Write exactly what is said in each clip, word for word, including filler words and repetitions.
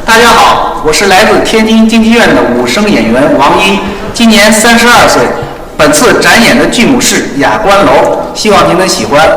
大家好，我是来自天津京剧院的武生演员王一，今年三十二岁。本次展演的剧目是《哑官楼》，希望您能喜欢。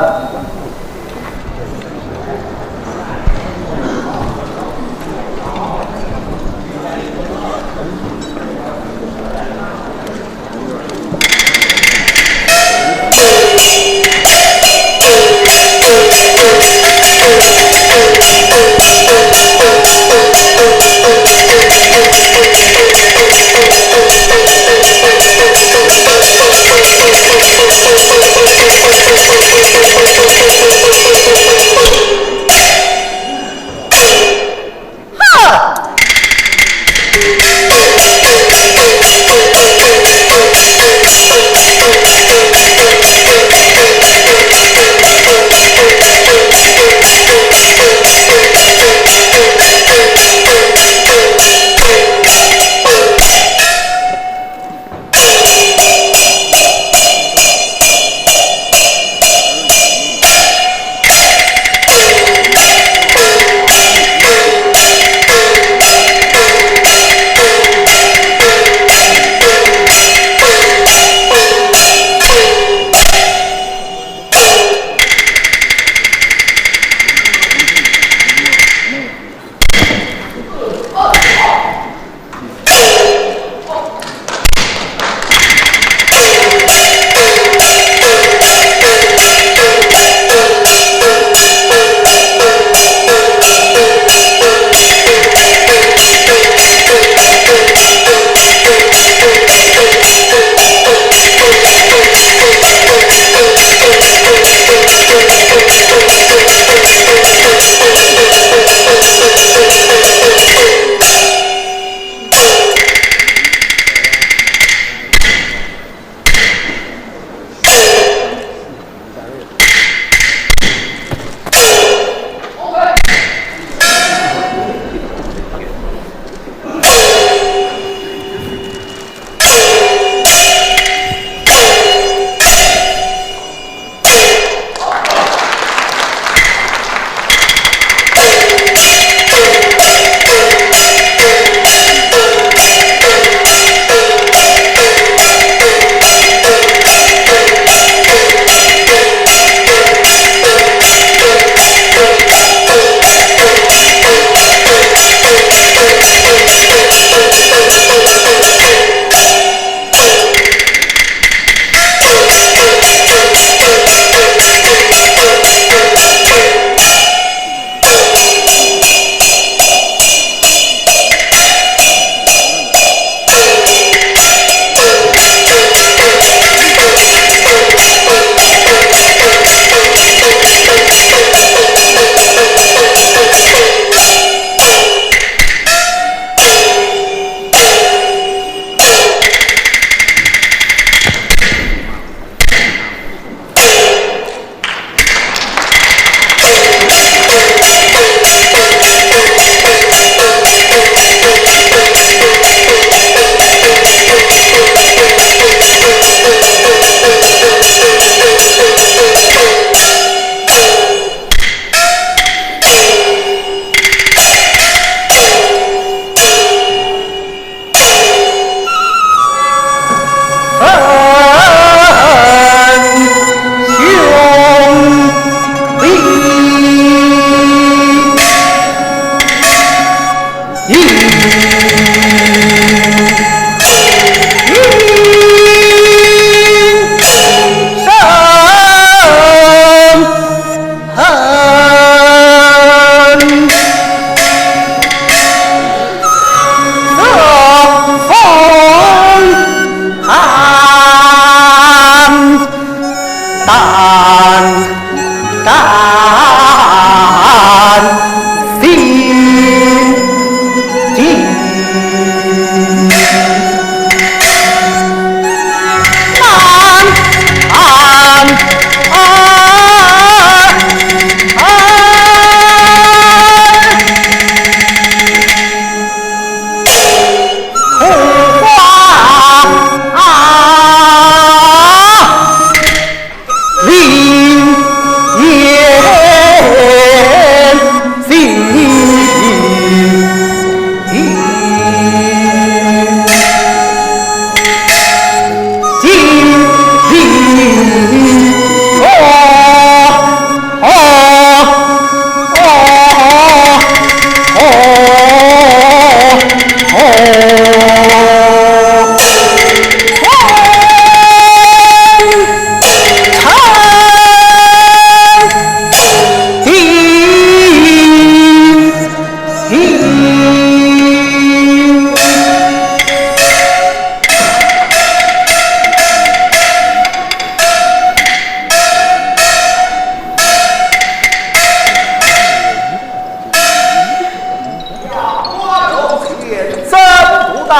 带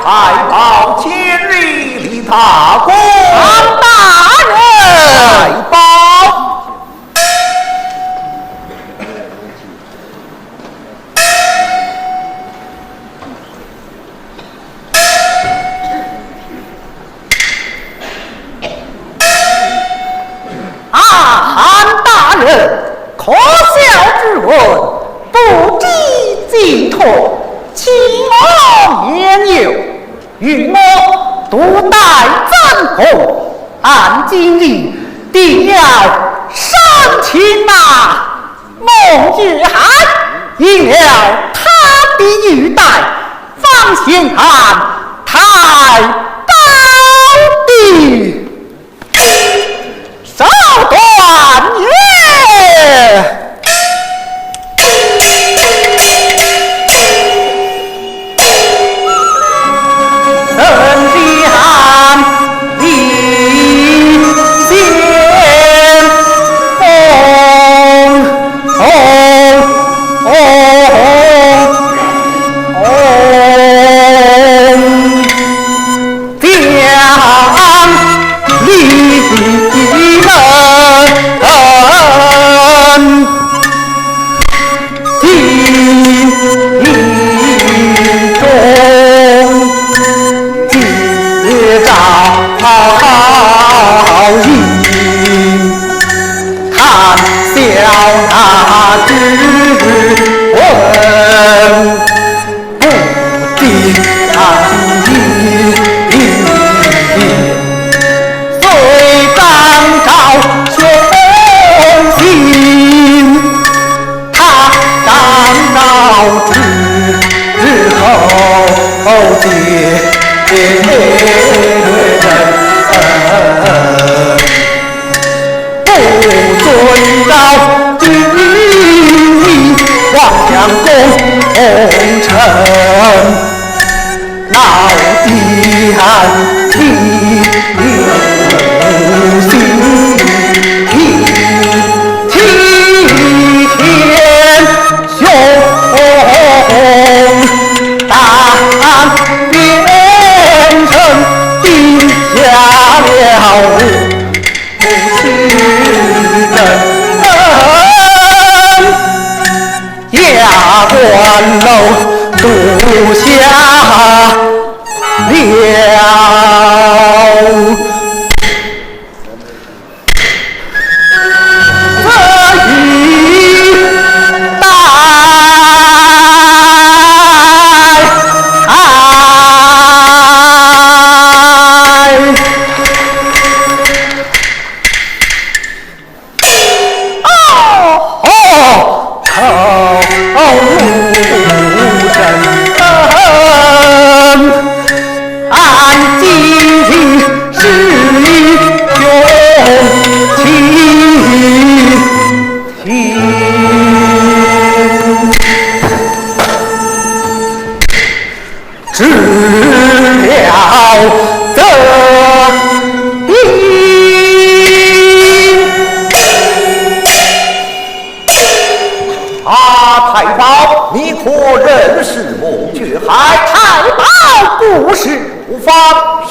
太保见礼，李大公。王大人。太保。 啊，韩大人，可笑之人，不知进退，欺瞒言由，与我独带珍宝，俺今日定要生擒那孟玉海，赢了他的玉带，方显俺太保的 手段也。人间离间风风风。 将李门地中一朝好戏，谈笑那之文。 不知他的意，虽当朝雄心，他当朝之后见人。 不遵照君意，妄想功成，老弟俺的心，替天雄，大变成地下了。 不是人，压官楼都下了。这一带，哎。 哦，哦，哦，无人，俺今日是有情。 治了这病。啊，太保，你可认识孟觉海？太保不识。 无妨，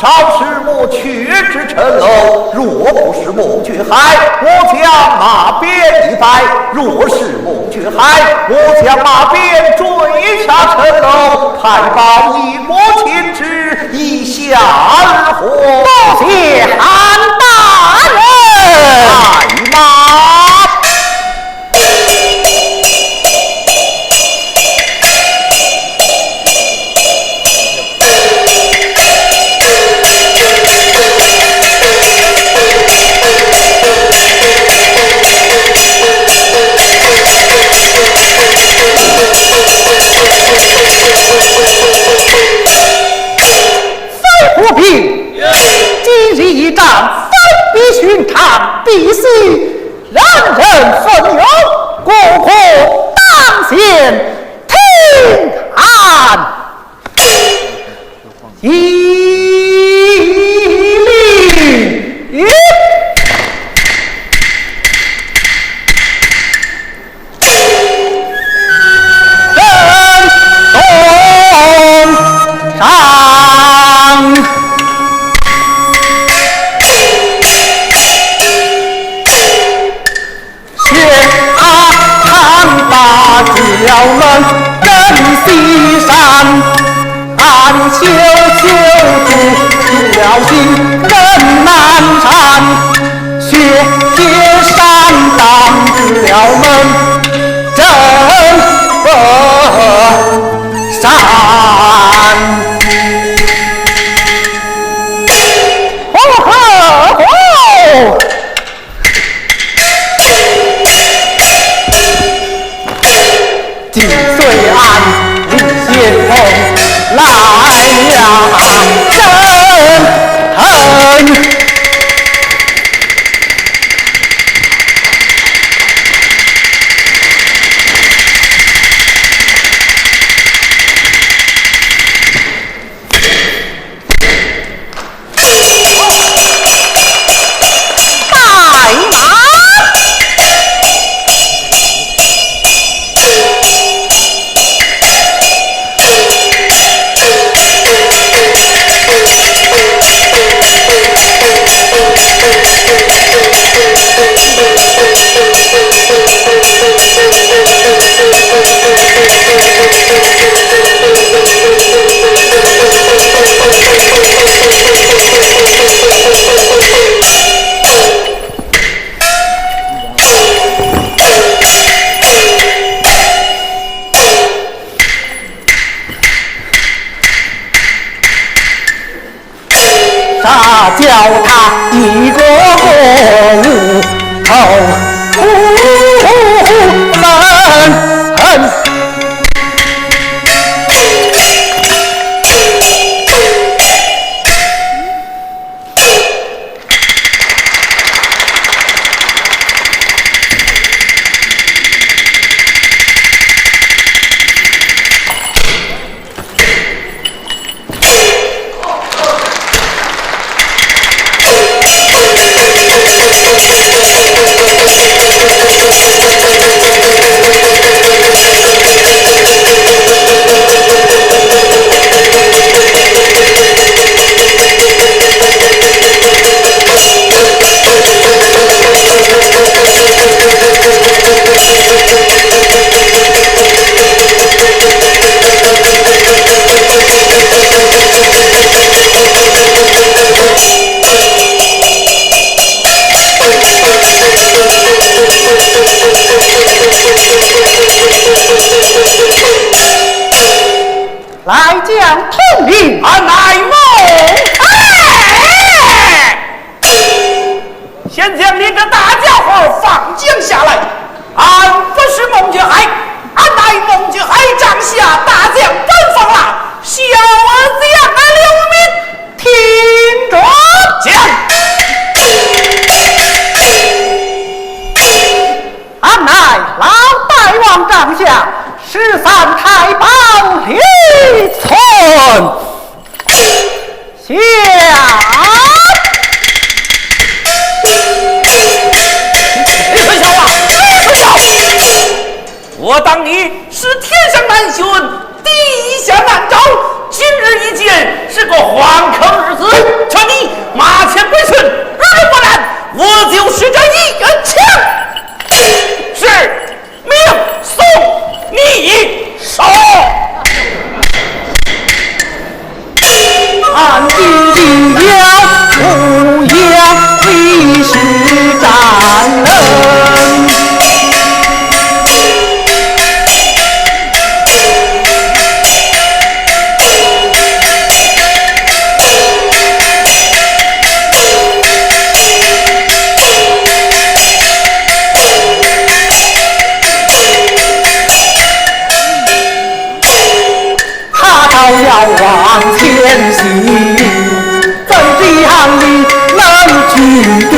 少时我取之城楼，若不是孟觉海，我将马鞭一摆；若是孟觉海，我将马鞭坠下城楼。太保依我请旨，意下如何？多谢韩大人。快马。 府兵，今日一仗，非比寻常，必须人人奋勇，个个当先，听俺一令。 人动，上哦吼吼！万岁啊，李仙童来了。来将通令。俺乃蒙。哎！先将你个大家伙放将下来。俺不是孟觉海，俺乃孟觉海帐下大将甘方腊，小将刘明。听着。讲。 俺乃老大王帐下十三太保李存。下。李存孝啊，李存孝！我当你是天上难寻，地下难找，今日一见，是个黄坑日子，劝你马前归顺，日落过难，我就使这一员枪。 是，命送你上。俺今要不要立誓斩人？ 他朝要往前行，怎知行里能去的